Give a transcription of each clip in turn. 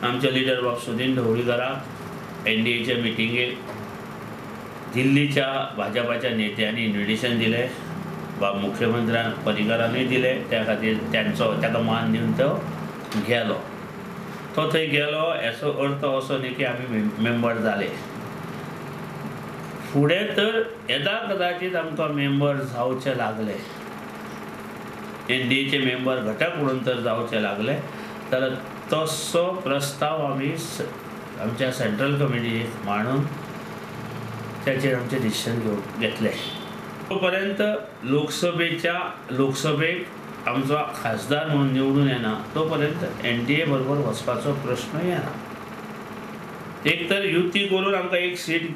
आमचे लिडर बाब सुदीन ढवळीकाराक एनडीएच्या मिटिंगेक दिल्लीच्या भाजपाच्या नेत्यांनी इन्विटेशन दिलें, बाब मुख्यमंत्र्यान पर्रीकारानूय दिलें. त्या खातीर त्यांचो ताका मान दिवन तो गेलो. तो थंय गेलो हेचो अर्थ असो न्ही की आमी मेंबर जाले. फुडें तर येदा कदाचीत आमकां मेंबर जावचे लागले, एनडीएचे मेंबर घटक म्हणून तर जावचे लागले तर तसो प्रस्ताव आमी आमच्या सेंट्रल कमिटीक मांडून त्याचेर आमचें डिसिशन घेतलें. तो पर्यंत लोकसभेक आमचो खासदार म्हणून निवडून येना तो पर्यंत एनडीए बरोबर वचपाचो प्रश्न येना. एक तर युती करून आमकां एक सीट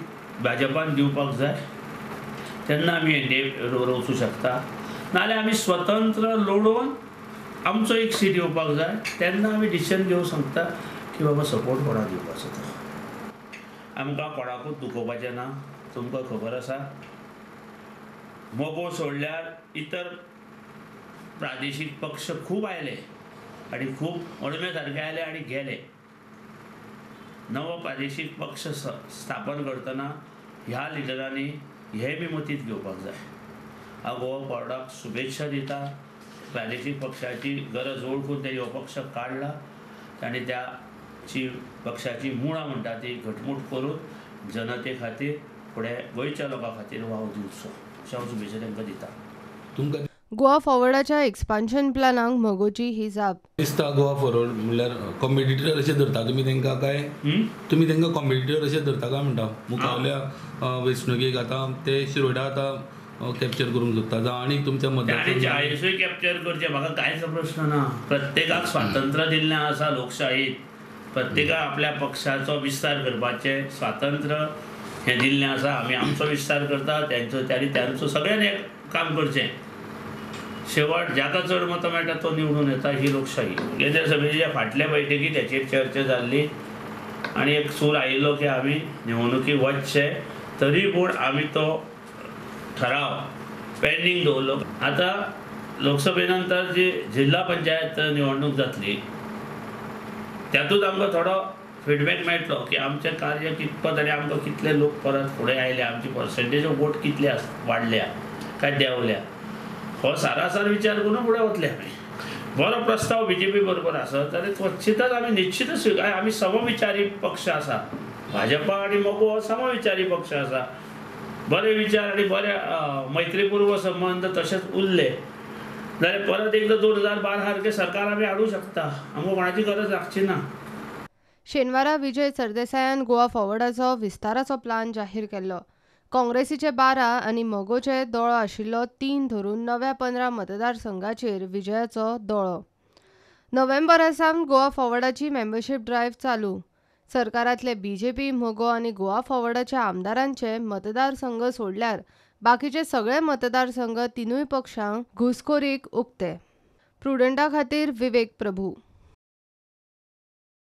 भाजपान दिवपाक जाय तेन्ना आमी एनडीए बरोबर वचूं शकता, नाल्यार आमी स्वतंत्र लडोवन आमचो एक सीट येवपाक जाय तेन्ना आमी डिसिजन घेवंक शकता की बाबा सपोर्ट कोणाक दिवपाचो तो. आमकां कोणाकूच दुखोवपाचें ना. तुमकां खबर आसा मगो सोडल्यार इतर प्रादेशीक पक्ष खूब आयले आनी खूब अडमे सारके आयले आनी गेले. नवो प्रादेशीक पक्ष स्थापन करतना ह्या लिडरांनी हें बी मतींत घेवपाक जाय. हांव गोवा फॉरवर्डाक शुभेच्छा दिता. प्रादेशीक पक्षाची गरज वळखून तेणी हो पक्ष काडला आनी त्याची पक्षाची मुळां म्हणटा ती घटमूट करून जनते खातीर फुडें गोंयच्या लोकां खातीर वाव दिवचो अशें हांव शुभेच्छा तांकां दिता. तुमकां गोवा फॉरवर्डाच्या एक्सपान्शन प्लॅनाक मगोची ही जाप. दिसता गोवा फॉरवर्ड म्हणल्यार कॉम्पिटिटर अशें धरता तुमी तांकां काय? तुमी तांकां कॉम्पिटिटर अशें धरता काय म्हणटा? मुखावल्या वेंचणुकेक आतां ते शिरोडा आतां कॅप्चर करूंक सोदता जावं आनी तुमच्या मतदार 40 कॅप्चर करचें म्हाका कांयच प्रश्न ना. प्रत्येकाक स्वातंत्र्य दिल्लें आसा लोकशाहीत, प्रत्येकाक आपल्या पक्षाचो विस्तार करपाचें स्वातंत्र्य हें दिल्लें आसा. आमी आमचो विस्तार करता, तेंचो तांचो सगळ्यांनी काम करचें. शेवट जाका चड मतां मेळटा तो निवडून येता, ही लोकशाही. केंद्र समितीच्या फाटल्या बैठकीत हेचेर चर्चा जाल्ली आनी एक सूर आयिल्लो की आमी निवडणुकीक वचचें, तरी पूण आमी तो ठराव पेंडींग दवरलो. आतां लोकसभे नंतर जी जिल्हा पंचायत निवडणूक जातली त्यातूच आमकां थोडो फिडबॅक मेळटलो की आमचें कार्य कितपत आनी आमकां कितले लोक परत फुडें आयले, आमची पर्संटेज ऑफ वोट कितले वाडल्या काय देंवल्या, हो सारासार विचार करून फुडें वतले आमी. बरो प्रस्ताव बीजेपी बरोबर आसत जाल्यार क्वचितच आमी निश्चितच स्विकार. आमी समविचारी पक्ष आसा, भाजपा आनी मगो हो समविचारी पक्ष आसा. बरे विचार आनी बरे मैत्रीपूर्व संबंद तशेंच उरले जाल्यार परत एकदां 2012 सारकें सरकार आमी हाडूंक शकता, आमकां कोणाची गरज लागची ना. शेनवारा विजय सरदेसायान गोवा फॉरवर्डाचो विस्ताराचो प्लान जाहीर केल्लो. काँग्रेसीचे 12 आनी मगोचे दोळो आशिल्लो 3 धरून नव्या 15 मतदारसंघाचेर विजयाचो दोळो. नोव्हेंबरा सावन गोवा फॉरवर्डाची मेंबरशीप ड्रायव्ह चालू. सरकारांतले बीजेपी, मगो आनी गोवा फॉरवर्डाच्या आमदारांचे मतदारसंघ सोडल्यार बाकीचे सगळे मतदारसंघ तिनूय पक्षांक घुसखोरीक उक्ते. प्रुडंटा खातीर विवेक प्रभू.